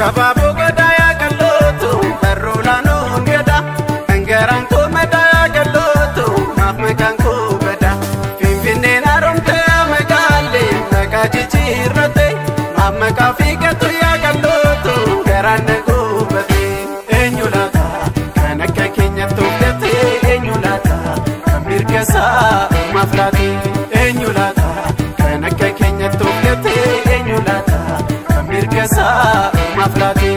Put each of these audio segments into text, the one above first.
Kabaaboo gadaa yaa qal'ootu barruu laanoon gada dhangaraan koo madaa yaa qal'ootu maaf maqaan koo bada finfinneen haaromte yaa magaalee maqaa jijjiirrate maaf maqaa fiigatu yaa qal'ootu garaan na guubate eenyu laata kan akka keenyatti uffatee eenyu laata kan mirga isaa uumaaf laate eenyu laata kan akka keenyatti uffatee eenyu laata kan mirga isaa maflati.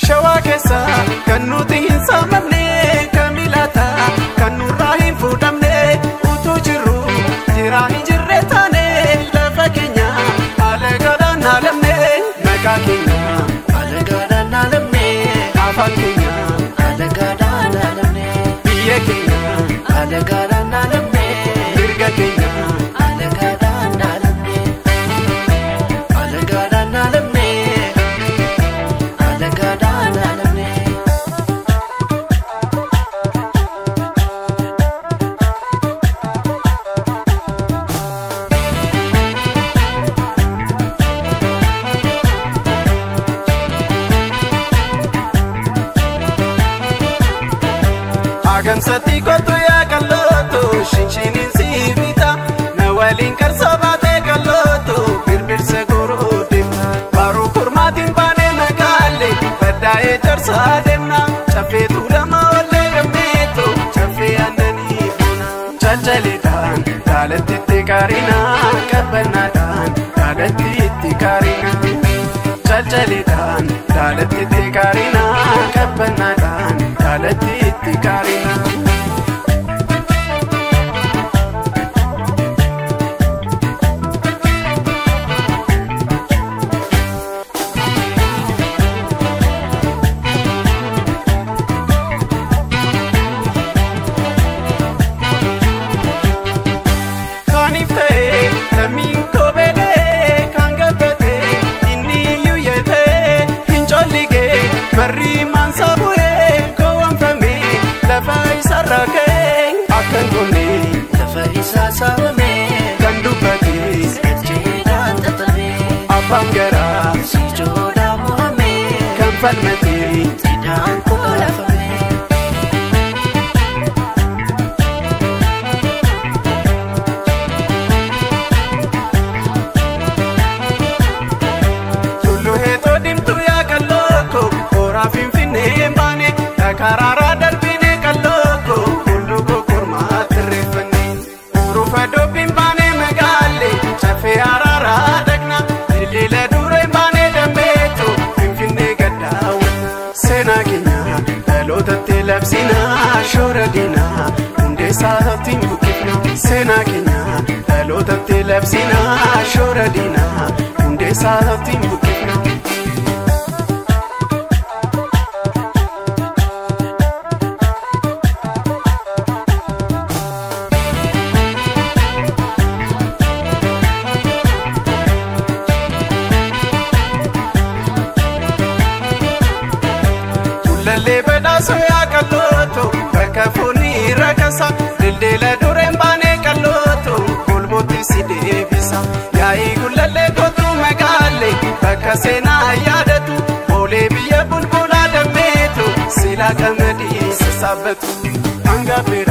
Shawaa keessa kan nuti hin saamamne kamilata kan nurraa hin fuudhamne utuu jirru jiraa hin jirre taane lafa keenya haala gaadhaan haalamne maqaa keenya haala gaadhaan haalamne afaan keenya haala gaadhaan haalamne biyya keenya haala gaadhaan haalamne mirga keenya haala gaadhaan haalamne haala gaadhaan haalamne haala gaadhaan haalamne. Agamsatti kottu yaa qal'ootu shinshiniin si bita na waliin qarsa baatee qal'ootu birbirsa goruu deemna baruu kurmaatiin baanee magaalee baddaa'ee jarsaa deemna caffeetu lama ollee gammeetu caffee aannanii buna calcaleedhaan daalatti itti kaarina qabbannaadhaan daalatti itti kaarina calcaleedhaan daalatti itti kaarina qabbannaadhaan daalatti itti kaarina. Kaaniif ta'ee lammiin koobeelee kan gabbatee inni iyyuu yeetee hin colligee barri maansa bu'ee gowwoomfamee lafa isarraa ka'ee akka hin goone Lafa isaa saamame kan dubbatee qajeelaan xaxame abbaan garaa sijoodhaan mo'ame kan falmatee hidhaan koo lafame. Tulluu heexoo diimtuu yaa qal'ooko kooraa finfinnee hin baane karaaraa darbinee qal'ooko hulluuqoo kormaa tirreeffanne urufa dubbiin baane magaalee caffee araaraa dhaqna dildila dura hin baane dambeetu finfinnee gaddaawwanna seenaa keenya dhalootatti labsina shoora diinaa hundee isaatti hin buqqifna seenaa keenya dhalootatti labsina shoora diinaa hundee isaatti hin buqqifna. Kullallee badhaasoo yaa qal'ootu bakka foonii rakasa dildila dureen baanee qal'ootu golbootti si deebisa yaa'ii kullallee kootu magaalee bakka seenaa yaadatu boolee biyya bulbulaa dammeetu silaa qamadii sassaabatu hanga bira.